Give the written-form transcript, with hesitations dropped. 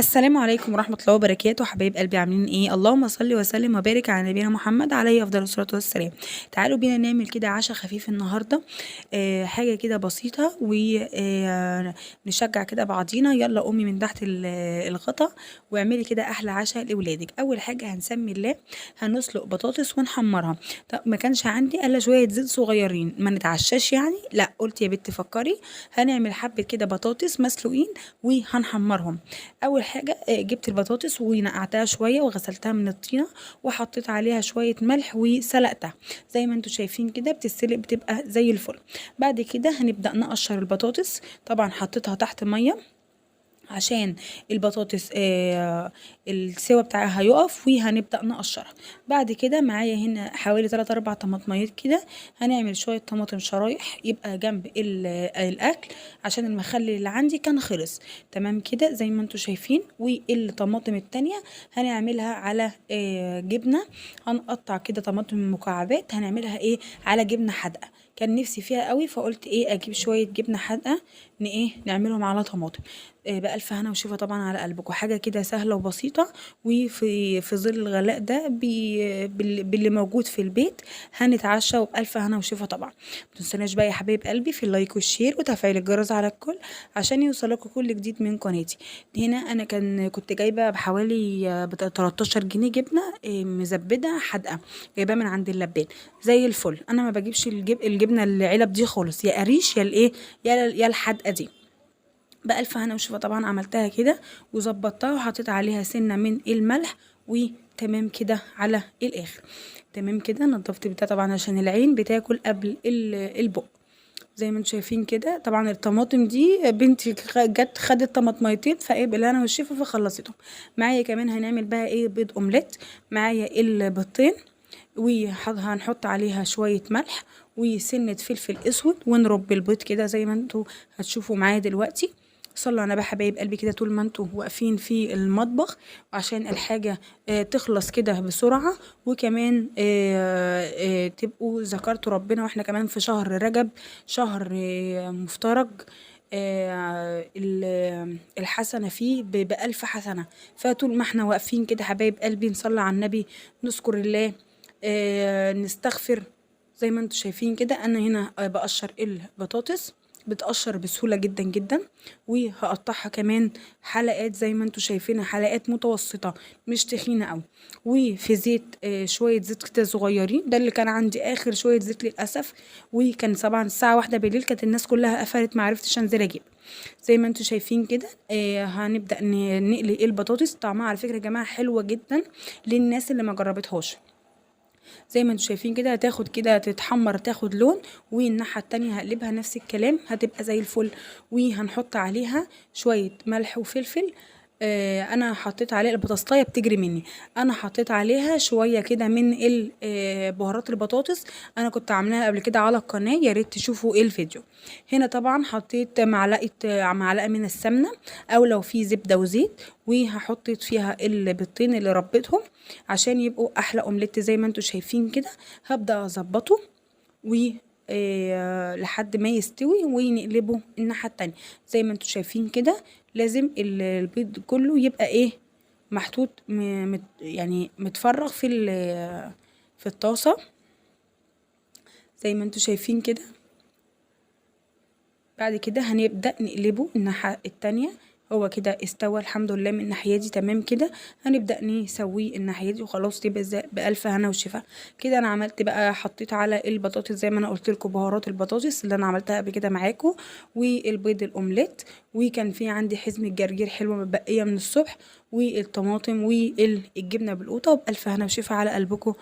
السلام عليكم ورحمة الله وبركاته. حبايب قلبي عاملين ايه؟ اللهم صل وسلم وبارك على نبينا محمد عليه افضل الصلاة والسلام. تعالوا بينا نعمل كده عشاء خفيف النهاردة، حاجة كده بسيطة ونشجع كده بعضينا. يلا قومي من تحت الغطا واعملي كده احلى عشاء لولادك. اول حاجة هنسمي الله، هنسلق بطاطس ونحمرها. طب ما كانش عندي الا شوية زيت صغيرين، ما نتعشاش يعني؟ لا، قلت يا بنت فكري، هنعمل حبة كده بطاطس مسلوقين وهنحمرهم. اول حاجة جبت البطاطس ونقعتها شوية وغسلتها من الطينه وحطيت عليها شوية ملح وسلقتها زي ما انتم شايفين كده، بتتسلق بتبقى زي الفل. بعد كده هنبدا نقشر البطاطس. طبعا حطيتها تحت مية عشان البطاطس السوا بتاعها يقف، وهنبدأ نقشرها. بعد كده معايا هنا حوالي 3-4 طماطميات كده، هنعمل شوية طماطم شرايح يبقى جنب الأكل عشان المخلل اللي عندي كان خلص. تمام كده زي ما انتوا شايفين. والطماطم التانية هنعملها على جبنة، هنقطع كده طماطم مكعبات، هنعملها ايه على جبنة حادقة. كان نفسي فيها قوي فقلت ايه اجيب شوية جبنة حادقة ايه نعملهم على طماطم. بألف هنا وشفا طبعا على قلبكم. حاجة كده سهلة وبسيطة، وفي ظل الغلاء ده باللي موجود في البيت هنتعشى وبألف هنا وشفا طبعا. ما تنسوناش بقى يا حبايب قلبي في ال like وال share وتفعيل الجرس على الكل عشان يوصلكوا كل جديد من قناتي. هنا انا كنت جايبة بحوالي 13 جنيه جبنة مزبدة حادقة، جايباها من عند اللبان زي الفل. انا ما بجيبش الجبنة العلب دي خالص، يا قريش يا الايه يا الحادقة دي. بألف هنا وشفا طبعا. عملتها كده وظبطتها وحطيت عليها سنة من الملح وتمام كده على الاخر. تمام كده نضفت بتاع طبعا عشان العين بتاكل قبل البق زي ما انتم شايفين كده. طبعا الطماطم دي بنتي جت خدت طماطميتين فايه بالهنا والشفا فخلصتهم. معايا كمان هنعمل بقى ايه بيض اومليت. معايا البيضتين وهنحط عليها شوية ملح وسنة فلفل اسود ونرب البيض كده زي ما انتوا هتشوفوا معايا دلوقتي. صلوا على النبي حبايب قلبي كده طول ما انتوا واقفين في المطبخ عشان الحاجة تخلص كده بسرعة، وكمان تبقوا ذكرتوا ربنا. واحنا كمان في شهر رجب، شهر مفترج، الحسنة فيه بألف حسنة. فطول ما احنا واقفين كده حبايب قلبي نصلي على النبي، نذكر الله، نستغفر زي ما انتوا شايفين كده. انا هنا بقشر البطاطس، بتقشر بسهولة جدا جدا، وهقطعها كمان حلقات زي ما انتوا شايفينها، حلقات متوسطة مش تخينة قوي. وفي زيت، شوية زيت كده صغيرين، ده اللي كان عندي اخر شوية زيت للأسف، وكان طبعا الساعة 1 بالليل، كانت الناس كلها قفلت، معرفتش انزل اجيب. زي ما انتوا شايفين كده، هنبدأ نقلي البطاطس. طعمها على فكرة يا جماعة حلوة جدا للناس اللي ما جربتهاش. زي ما انتوا شايفين كده هتاخد كده تتحمر، تاخد لون، والناحية التانية هقلبها نفس الكلام، هتبقى زي الفل. وهنحط عليها شوية ملح وفلفل. انا حطيت عليها البطاطساية بتجري مني، انا حطيت عليها شوية كده من بهارات البطاطس، انا كنت عاملاها قبل كده على القناة، يا ريت تشوفوا ايه الفيديو. هنا طبعا حطيت معلقة من السمنة او لو في زبدة وزيت، وهحط فيها البيضتين اللي ربيتهم عشان يبقوا احلى اومليت زي ما انتوا شايفين كده. هبدأ اظبطه و لحد ما يستوي ونقلبه الناحية التانية زي ما انتوا شايفين كده. لازم البيض كله يبقى ايه محطوط يعني متفرغ في الطاسة زي ما انتوا شايفين كده. بعد كده هنبدأ نقلبه الناحية التانية. هو كده استوى الحمد لله من الناحية دي تمام كده. هنبدأ نسويه الناحية دي وخلاص، تبقى بألف هنا وشفا كده. انا عملت بقى، حطيت على البطاطس زي ما انا قلت لكم بهارات البطاطس اللي انا عملتها قبل كده معاكم، والبيض الاومليت، وكان في عندي حزمة جرجير حلوة متبقية من الصبح، والطماطم والجبنة بالقوطة. وبألف هنا وشفا على قلبكم.